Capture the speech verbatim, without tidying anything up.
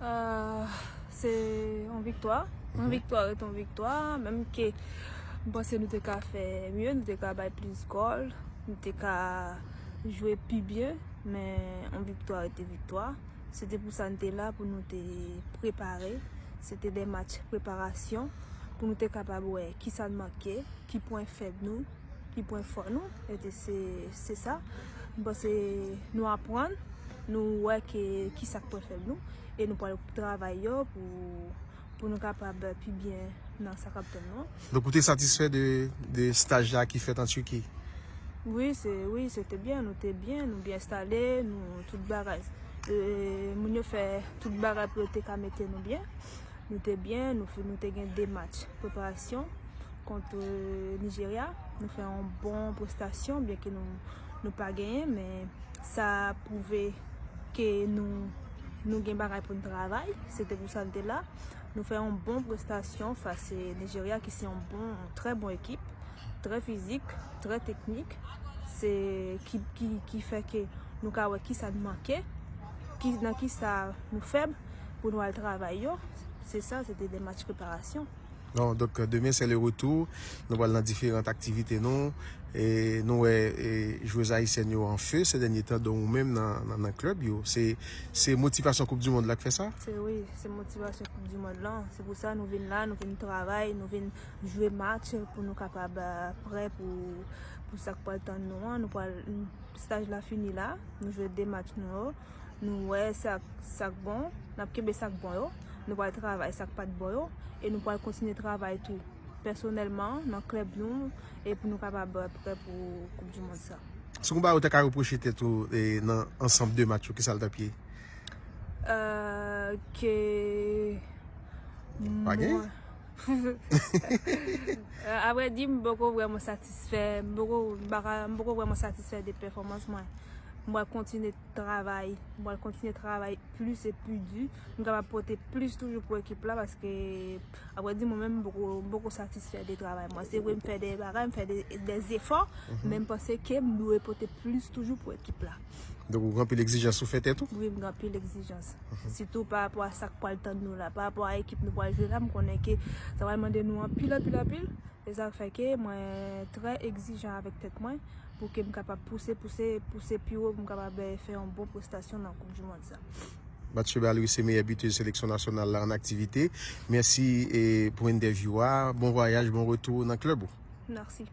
Ah, se yon viktwa. Yon viktwa rete yon viktwa. Menm ke m panse nou te ka fè mye, nou te ka bay plis gòl, nou te ka jwe pi byen, men yon viktwa rete viktwa. Se te pou sa n te la, pou nou te prepare. Se te de match preparasyon, pou nou te kapab wè kisa n manke, ki pwen fèb nou, ki pwen fò nou. E te se, se sa. M panse nou aprann, nou wè ke kisa k pwen fèb nou, e nou pral travay yo pou, pou nou kapab pi byen nan sa k ap tann nou. Donk, ou te satisfè de, de staj la ki fèt an Tiki? Wi, se, wi, se te byen, nou te byen, nou byen enstale, nou tout bagay. E, moun yo fè tout bagay pou yo te ka mete nou byen. Nou te byen, nou, nou te gen de match preparasyon kont, e, Nijerya. Nou fè yon bon prestasyon, byen ke nou, nou pa genyen, men sa pwouve ke nou, nou gen bagay pou n travay. Se te pou sa n te la. Nou fè yon bon prestasyon fas, e, Nijerya, ki se yon bon, trè bon ekip, trè fizik, trè teknik. Se ki, ki, ki fè ke nou ka wè kisa n manke, ki, nan kisa nou fèb pou nou al travay yo. Se sa, se te de match preparasyon. Non, donk, demen, se le retour. Nou pral nan diferan aktivite nou. E nou wè, e, jwez ayisyèn yo an fe se dènye tan, donk ou menm nan, nan, nan klèb yo. Se, se motivasyon Koup di Mond la k fè sa? Se, wi, se motivasyon Koup di Mond lan. Se pou sa nou vin la, nou vin travay, nou vin jwe match pou nou kapab, e, prè pou, pou sa k pral tann nou an. Nou pral, staj la fini la, nou jwe de match nou yo. Nou wè sa, sa k bon, n ap kenbe sa k bon yo. Nou pral travay sa k pa t bon yo. E nou pral kontinye travay tou, pèsonèlman, nan klèb nou, e pou nou kapab prè pou Koup di Mond sa. Si w ba ou ta ka repwoche tèt ou, e, nan ansanm de match yo, kisa l t ap ye? Euh, ke... Pa gen? Mwen, a vrè di, m poko vrèman satisfè, m poko, m pa ka, m poko vrèman satisfè de pèfòmans mwen. M pral kontinye travay, m pral kontinye travay plis e pli di. M kapab pote plis toujou pou ekip la, paske, a vrè di, mwen menm, m poko, m poko satisfè de travay mwen. Se vre, m fè de bagay, m fè de, de zefò, men m panse ke m dwe pote plis toujou pou ekip la. Donk, ou gen anpil egzijans ou fè tèt ou? Wi, m gen anpil egzijans. Sitou pa rapò a sa k pral tann nou la, pa rapò a ekip nou pral jwe la, m konnen ke sa pral mande nou anpil, anpil, anpil. Se sa k fè ke mwen trè egzijan avèk tèt mwen, pou ke m kapab pouse, pouse, pouse pi wo, pou m kapab, eh, fè yon bon prestasyon nan Koup di Mond sa. Bathsheba Louis se meyè bitez seleksyon nasyonal la an aktivite. Mèsi, eh, pou entèvyou a. Bon vwayaj, bon retou nan klèb ou. Mèsi.